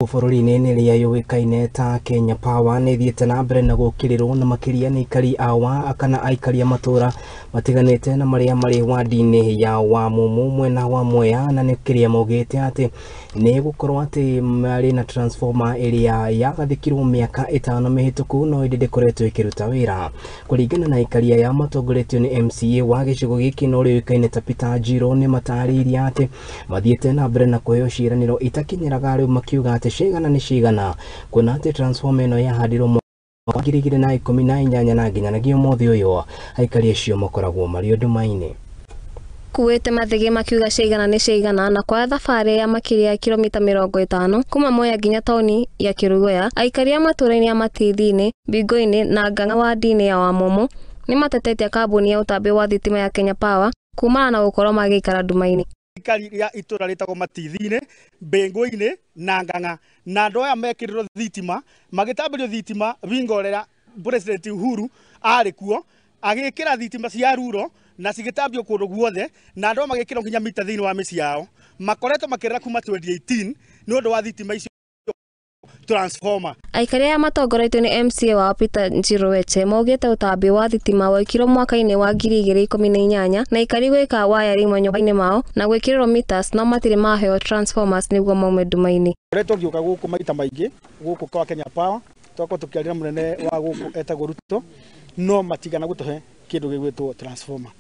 Bũrũri-inĩ ĩrĩa yũĩkaine ta Kenya Power nĩ ĩthiĩte na mbere na gũkĩrĩrwo na makĩria nĩ aikari a wa kana aikari a matũra matiganĩte na marĩa marĩ wandi-inĩ ya Wamumu mwena wa Mwea, na nĩ kĩrĩa maugĩte atĩ nĩ gũkorwo atĩ marĩ na transformer ĩrĩa yagathĩkirwo mĩaka 5 mĩhĩtũku no ĩndĩ ndĩkoretwo ĩkĩruta wĩra. Kũringana na aikari aya matongoretio nĩ MCA wa gĩcigo gĩkĩ na ũrĩa ũĩkaine ta Peter Njiro, nĩ matarĩirie atĩ mathiĩte na mbere na kũheo ciĩranĩro itakinyĩraga rĩu, makiuga atĩ cigana nĩ cigana kuona atĩ transformer ĩno yahandirwo mwaka wa 2018 na nginyanagia ũmũthĩ ũyũ aikari acio makoragwo marĩ nduma-inĩ. Kuĩte mathĩgĩ makiuga cigana nĩ cigana na kwa thabarĩ ya makĩria ya kilomita 50 kuma Mwea nginya taũni ya Kĩrugoya, aikari a matũra-inĩ ya Matithinĩ, Mbingo-inĩ na Ngang'a wandi-inĩ ya Wamumu nĩ matetetie kambuni ya ũtambia wa thitima ya Kenya Power kumana na gũkorwo magĩikara nduma-inĩ. Aikari ya itũra rĩtagwo Matithinĩ, Mbingo-inĩ na Ngang'a, na andũ aya mekĩrirwo thitima, magĩtambĩrio thitima wingorera President Uhuru arĩ kuo agĩkĩra thitima cia ruro na cigĩtambio kũndũ guothe, na andũ magĩkĩrwo nginya mita thĩinĩ wa mĩciĩ yao. Makoretwo makĩrĩra kuma 2018 nĩ ũndũ wa thitima icio transformer. Aikari aya matongoretio nĩ MCA wao Peter Njiro Weche maugĩte ũtambia wa thitima wekirwo mwaka-inĩ wa 2018 na aikari gwĩka wiring manyũmba-inĩ mao na gwĩkĩrĩrwo meters, no matirĩ maheo transformers nĩguo maume nduma-inĩ. Koretwo ngĩũka gũkũ maita maingĩ gũkũ kwa Kenya Power, twakorwo tũkĩaria mũnene wa gũkũ etagwo Ruto, no matigana gũtũhe kĩndũ gĩgwĩtwo transformer.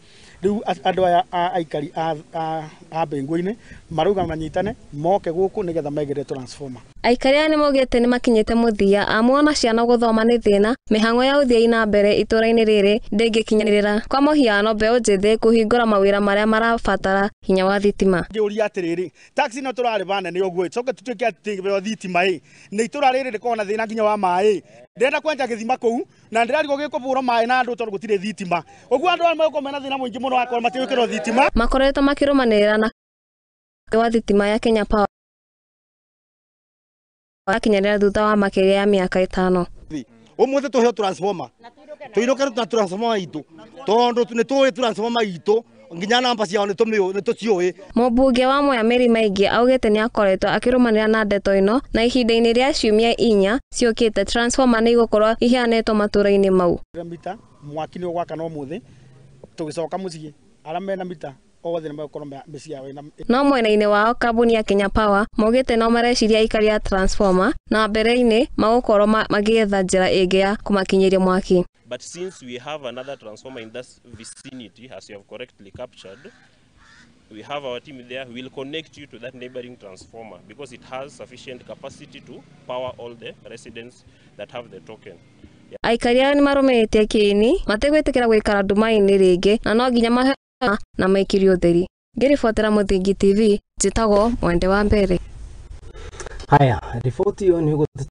Rĩu andũ aya a aikari a Mbingo-inĩ marauga manyitane moke gũkũ nĩgetha megĩre transformer. Aikari aya nĩmaugĩte nĩmakinyĩte mũthia amu ona ciana gũthoma nĩ thĩna, mĩhang'o ya ũthii na mbere itũra-inĩ rĩrĩ ndĩngĩkinyanĩrĩra, kwa mũhiano mbeũ njĩthĩ kũhingũra mawĩra marĩa marabatara hinya wa thitima. Ngĩũria atĩrĩrĩ, taxi no tũrarĩba nene ũguo coke tũtuĩke atĩ thitima ĩ nĩ itũra rĩrĩ rĩkoragwo na thĩna nginya wa maĩ. Ndĩrenda kwenja gĩthima kũu na ndĩrarigwo gĩkũbũrwo maĩ na andũ tondũ gũtirĩ thitima, ũguo andũ arĩa megũkorwo mena thĩna mũingĩ mũno wakorwo matigwĩkĩrwo thitima. Makoretwo makĩrũmanĩrĩra na wa thitima ya Kenya Power yakinyanĩra thutha wa makĩria ya mĩaka 5. Ũmũthĩ tũheo transformer, tũinũke na transformer itũ tondũ nĩ tũĩ transformer itũ nginya namba ciao nĩ tũciũĩ. Mũmbunge wa Mwea Mary Maingi augĩte nĩ akoretwo akĩrũmanĩra na ndeto ĩno na ihinda-inĩ rĩa ciumia 4 ciũkĩte transformer nĩ igũkorwo iheanĩtwo matũra-inĩ mau. Mita mwaki nĩ ũgwakana ũmũthĩ tũgĩcoka mũciĩ arĩa mena mita othe nĩ megũkorwo mĩciĩ yao ĩna. No mwena-inĩ wao kambuni ya Kenya Power maugĩte no mareciria aikari a transformer na mbere-inĩ magũkorwo magĩetha njĩra ĩngĩ ya kũmakinyĩria mwaki. But since we have another transformer in that vicinity, as you have correctly captured, we have our team there. We will connect you to that neighboring transformer because it has sufficient capacity to power all the residents that have the token. Aikari aya nĩmarũmĩrĩtie kĩini mategwĩtĩkĩra gũikara nduma-inĩ rĩngĩ na no nginya maheo na maikirio ũtheri. Ngĩribotera Mũthingi TV, njĩtagwo Mwende wa Mbere. Haya, riboti ĩyo nĩ